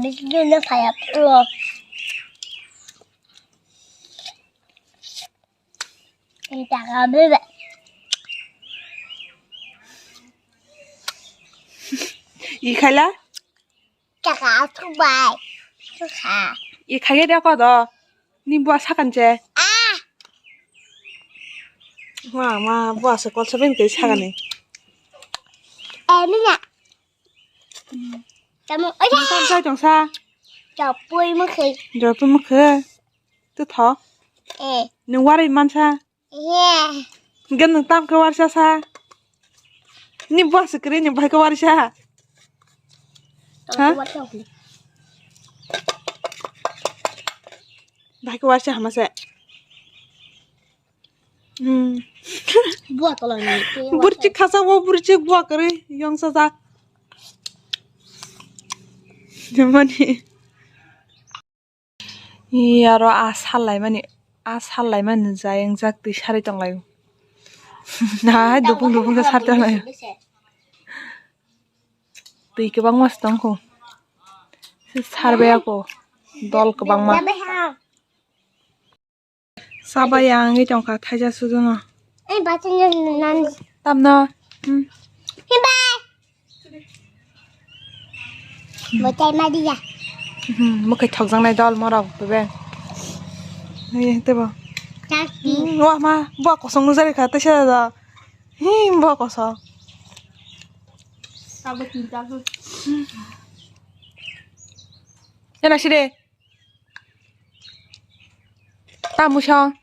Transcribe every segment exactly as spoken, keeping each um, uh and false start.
Bisi dino phaya phulo. Taka bebe. Ikhaila? Taka athuk bai. Sukha. Ikhai de kodo. Ni bua sakan je. Ah. Ma, ma, bua se kol sabin ke sagani. Eh, mina. Tamo, oya. Tam sai tong sa. Japui mukhe. Japui mukhe. Tu tho. Eh. Nung warai mansa. Eh. Gan nung tam ke warsa sa. Ni bua se kre ni bai ke warsa. Ha? Bai ke warsa hama se. Hmm. Bua tolong ni. Burchik khasa wo burchik bua kare yong sajak. Mani. Aro a sallai mani, a sallai mani jayeng jak twi sari tong lai. Na hai dupung dupung khe sari tong lai. Twi kwbangma se tong kho. Se sar bai ako dol kwbangma. Sabai ang wngwi tongkha thaisa sudono. Tamno? Hmm. Botai madiya. Hmm, mwkhai thokjaknai dol morok bebeng. Nai tebo. Wah ma, bo kosong nujari kha tesa da. Hi, bo kosong. Ena sire. Tamo song?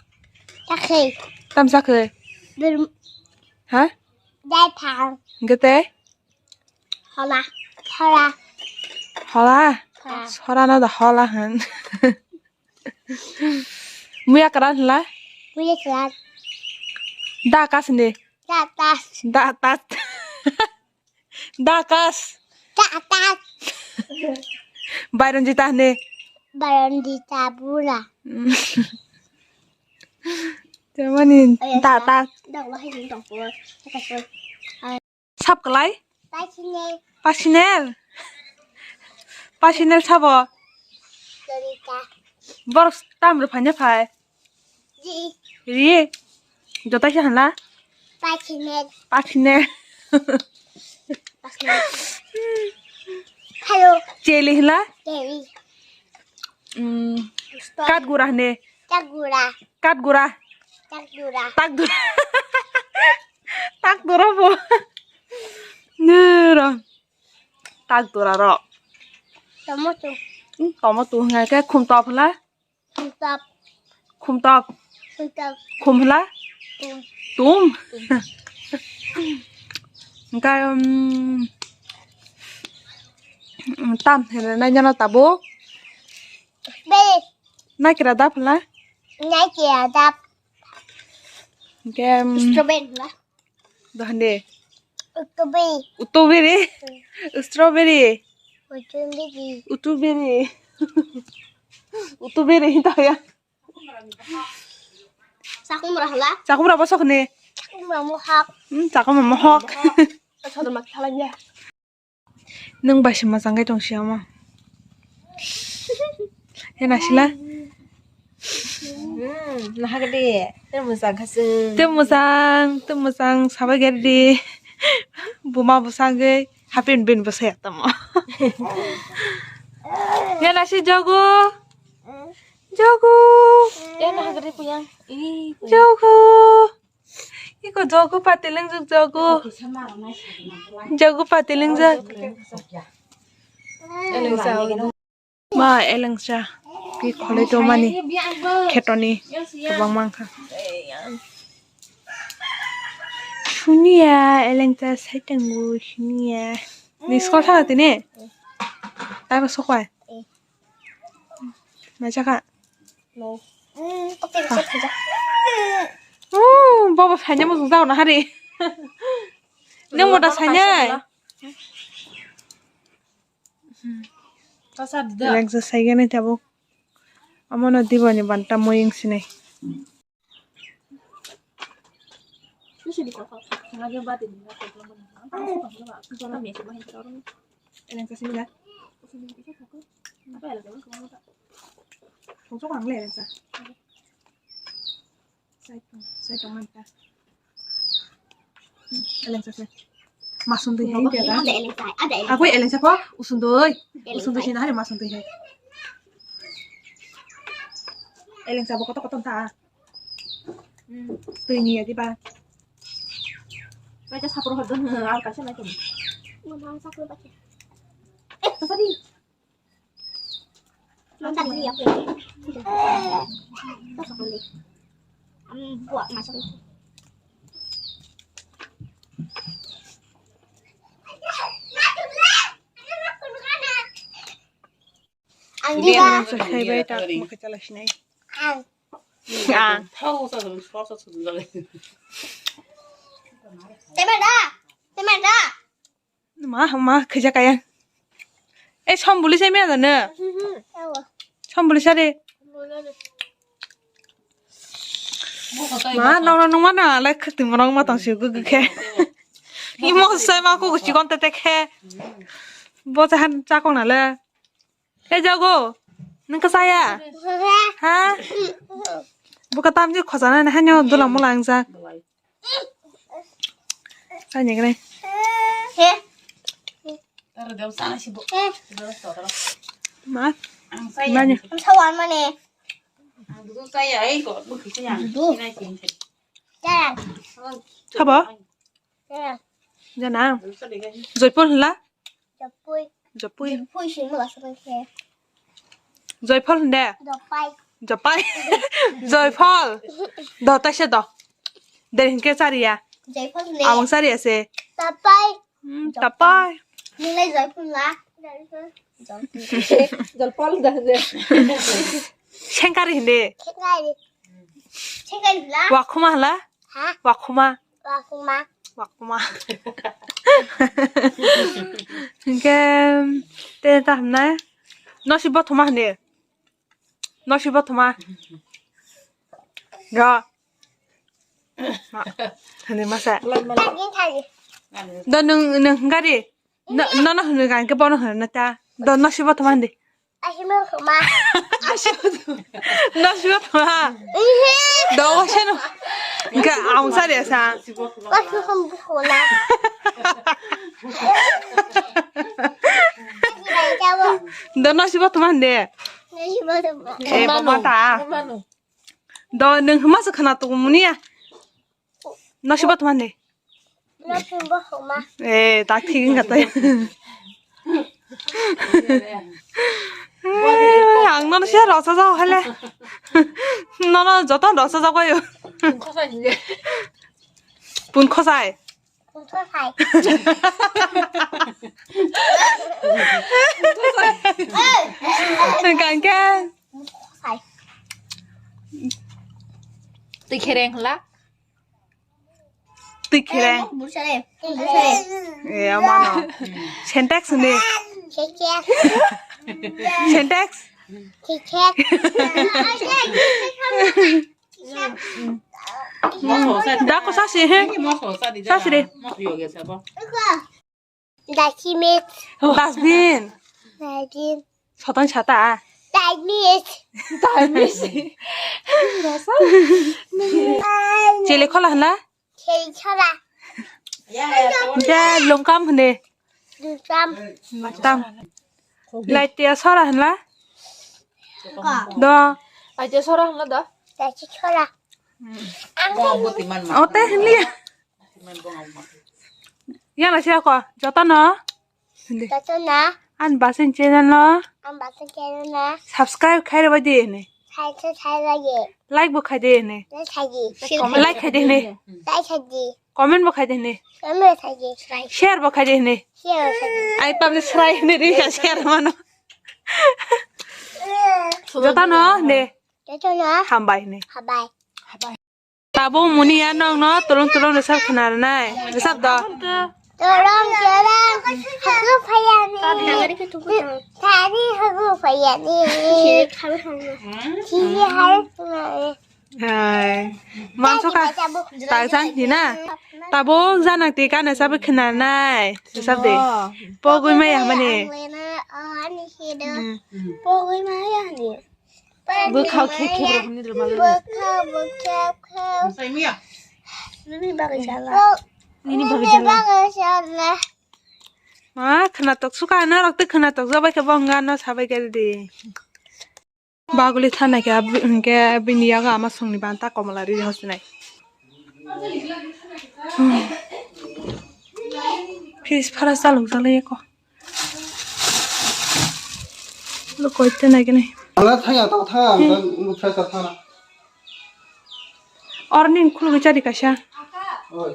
Sakhe. Tam sakhe? Bil- Ha? Dai thang. Gete? Hola. Hola. Hola? Hola. Sora na da hola han. Muya karan hla? Muya karan. Da kas ne? Da tas. Da tas. Dakas. Dakas. Byronjita hne. Byronjita bura. Temani dakas. Sab kalai? Pasinel. Pasinel. Pasinel sabo. Borok tam rw phai na phai. Ri. Joto khe hwnla? Pasinel. Pasinel. Hello. Cheli hwnla? Cheli. Mm. Katgura hwne? Katgura. Katgura. Katgura. Takdura. Takdura bo. Nero. Takdura ro. Tomato. Mm, tomato hwnga khe khum top hwnla? Khumtop. Khumtop. Khumtop. Khum hla? Tum. Tum. Hingke, um, tam hwnwi nai jana tabuk? Beri. Naikra dap hla? Naikra dap. Hingke, um, strawberry hla? Dohande. Strawberry. Strawberry. Strawberry. Strawberry. Strawberry. Strawberry hinta ya. Chakumra hala. Chakumra bosok ni. Chakumra mohak. Hmm, chakumra mohak. Sodor mak thalanya. Nwng bai se mwchang khe tong si omo. He nasila? Hmm, nahagde, tei mwchang kha chwng. Tei mwchang, tei mwchang sabai gari di. Buma bwsagwi hapin bin bwsaya tamo. He nasi jogo. Jogo. Tei nahagde puyang. Ih, puyang. Jogo. Iko jogu pati lengjak jogu. Jogu pati lengjak. Ma elengsa. Ki kholai to mani. Khetoni. Kwbang mangkha. Suniya elengsa saitango suniya. Ni skol thana tini. Tabo sokwai. Mai chakha. No. Mm, kopi bisa saja. Oh, baba saina mo jao na hari. Nang mo da saina. Kasa dida. Lengsa saigani tabuk. Amo no dibani banta moying sinai. Songchok ang le elengsa. Sai tong, sai tong ang ta. Elengsa sai. Masundui hai dia da. Ada elengsa, ada elengsa. Aku elengsa po, usundui. Elengsa. Usundui sini hari masundui hai. Elengsa bo koto koto ta. Hmm, tui ni ya di ba. Baca sapur hodon, al kasih lagi. Mama sapur baca. Eh, tadi. Ang di ba? Ang. Ang. Temer da? Temer da? Ma, ma, khaja kaya. Eh, som buli sai me adane. Som buli sare. Ma, nong nong ma na, lai khati morong ma tong si gu gu khe. Imo sai ma ku si kon te te khe. Bo cha han cha kong na le. Khe jago. Nang ka saya. Ha? Bo ka tam ji khosa na, hanyo dula mula ang jak. Ani gre. He. Ma. Mani. Ang sawan mani. Ang duduk saya, eh, kok bukit saya. Duduk. Ini sih. Jalan. Haba? Jalan. Jana. Duduk saya, eh. Joypur hla? Japui. Japui. Japui sini masuk ke. Joypur hinde? Japai. Japai. Joypur. Do, taisa do. Deri hinke chariya. Joypur hinde. Awang chariya se. Tapai. Hmm, tapai. Nilai Joypur la. Joypur dah je. Sengkari hinde. Sengkari. Sengkari la. Wakhuma hla? Ha? Wakhuma. Wakhuma. Wakhuma. Hinke te ta hamnai. Nosi bothoma hinde. Nosi bothoma. Ga. Hande masa. Tagi, tagi. Do nung, nung gari. No, no, no, hunu gan ke bono hunu ta. Do nosi bothoma hinde. Asima khoma. Nosi bothoma. Ihe. Do wasa no. Ga awang sare sa. Wasu khom khona. Do nosi bothoma hinde. Nosi bothoma. Eh, mama ta. Do nung huma sa khana tu munia. Nosi bothoma hinde. Nosi bothoma. Eh, tak thik wngkha tei. Eh, ang nono se rosa jao hale. Nono joto rosa jao kayo. Pun khosai. Pun khosai. Pun khosai. Kangke. Pun khosai. Twi khereng hla. Twi khereng. Bursare. Bursare. Eh, amano. Syntax ni. Keke. Syntax. Keke. Da ko sasi he. Sasi re. Dustbin. Dustbin. Dustbin. Sotan sata. Dustbin. Dustbin. Rasa. Chele khola hna? Chele khola. Da longkam hne? Longkam. Tam. Laitia sora hna? Do. Laitia sora hna do? Laitia sora. Ote hne. Yang na siya ko, joto no. Hindi. Joto no. An basin channel no. An basin channel no. Subscribe khai rwbai di hini. Khai, khai, khai rwbai di. Like bo khai di hini. Like khai di. Like khai di hini. Like khai di. Comment bo khai di hini. Comment khai di. Share bo khai di hini. Share bo khai di. Ai pam ni srai hini ri ya share mano. Joto no ne. Joto no. Hambai hini. Hambai. Hambai. Tabuk muni ya nokno tulung tulung rwchap khna rwnai. Rwchap do. Tulung tulung hagu phaiya ni. Tari hagu phaiya ni. Chiri haru phaiya ni. Hai. Manso ka. Tak jan di na. Tabuk janak ti kana sabi khna nai. Sab de. Pogwi maya mani. Hmm. Pogwi maya ni. Bwkhao khe khe rok ni rwma le. Bwkhao, bwkhao, khao. Nini bagwi jala. Nini bagwi jala. Ma khwnatok suka na rok te khwnatok jabai khe bo wngano sabai khe di. Baguli thana khe hinkhe bini yago ama songni banta komola ri hosinai. Fridge phara chalok jalai ko. Lo koi te nai kene. Ala thaya ta tha, hmm. Ang fresh ta tha. Or nin khulugwi chari kaisa. Oi.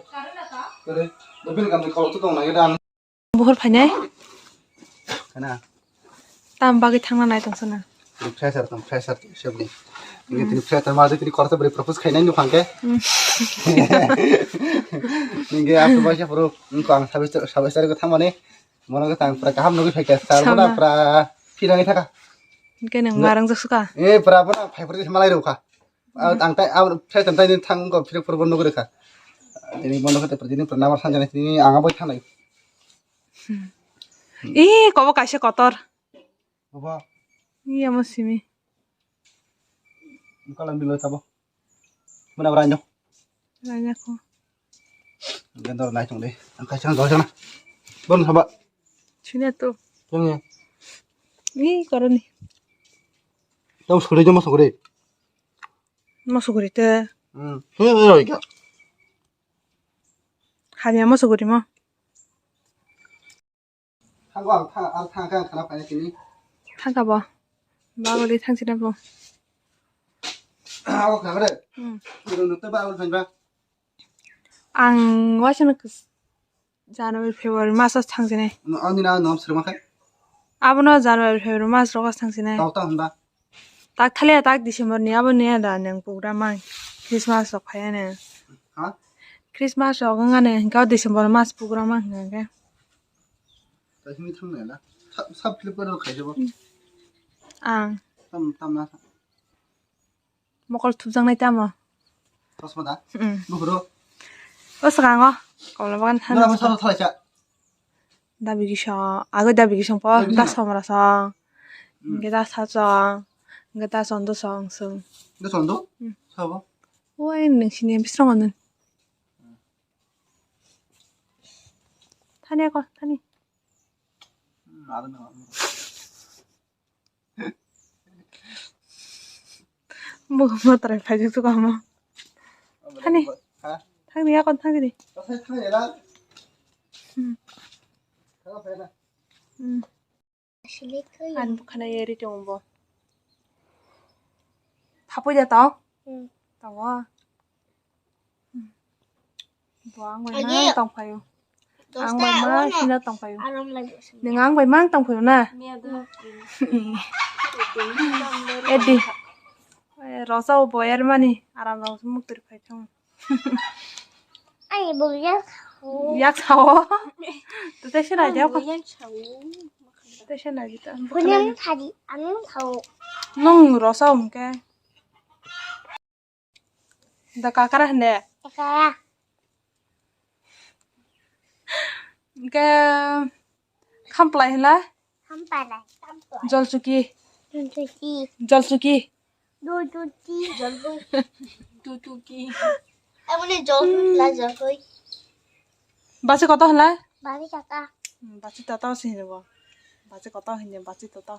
Kare, dobin kam ni kol tu tong nai dan. Buhur phainai. Kana. Tam bagwi thangna nai tong sana. Tini fresh ar tong fresh ar sebni. Ini tini fresh ar ma tini korte beri propose khainai nu phangke. Hmm. Ningke apa baca pro, engko ang sabi sabi sari ko thangmani. Mono khe tang pura kaham nugwi phaikha, sal bono pura phirani thaka. Hwnkhe nwng narwk jak suka? Eh, pura bono phai pura malai rwkha. Ang tai, ang phai tam tai thang ko phirok pura bono nugwi rwkha. Tini bono khe tini pura namar sanjani tini ang abo thanai. Ih, kobo kaisa kotor. Obo. Iya mo simi. Kalam bilo tabo. Muna bra nyo. Ranya ko. Gendor nai tong de. Ang kaisa dol jana. Bon haba. Sini tu. Yang ya. Ni koroni. Tau sore jama sore. Mo suguri te. Hmm. He he oi ka. Hanya mo suguri mo. Thango ang thang, ang thang, ang thang, khana paina tini. Thangka bo. Bagoli thangsi na bo. Ako khagre. Hmm. Rung nukte bagol thanba. Ang waisa nuk January, February maso thangsinai. Ani na nom srima khai. Abono January, February mas rogo thangsinai. Tau ta hwnba. Tak thaliya tak December ni abo niya da nang program ang. Christmas rok phaiya ne. Ha? Christmas rok wngane hinkhe December mas program ang hinkhe. Kaisimi thang nai la. Sab, sab Flipkart rok khaijabo. Ang. Tam, tam na. Mokol thupjaknai tamo. Chosma da? Mm. Buphuru? O swkango. Komla bagan thani. Nora mo salo thalai cha. Dabi kisa, agoi dabi kisa po, dabi kisa. Da somra song. Mm. Hingke da sa song. Hingke da sondo song song. Da sondo? Mm. Sabo? Oi, nungsini bisrong anun. Thani ako, thani. Mm, ada na. Bo, bo try phai jok suka mo. Thani. Ha? Thangni yakon thangni. Thangni la. Hmm. Thang phai na. Hmm. Ani bukhana yeri tongo bo. Thapoi da tong? Hmm. Tongo. Bo ang bai mang tongphaio. Ang bai mang sino tongphaio. Neng ang bai mang tongphaio na? Edi. Rosa bo ermani aram rok muktir phai thang. Ani bo yak sao. Yak sao. Tete sina jak. Yak sao. Tete sina jita. Kunyam thadi, anung sao. Nung rosa umke. Da kakara hande. Kakara. Ke khamplai hla. Khamplai. Jolchuki. Jolchuki. Jolchuki. Jolchuki. Jolchuki. Amoni jol la jolchuki. Basi koto hla? Basi tata. Hmm, basi tata si hino bo. Basi koto hino basi tata.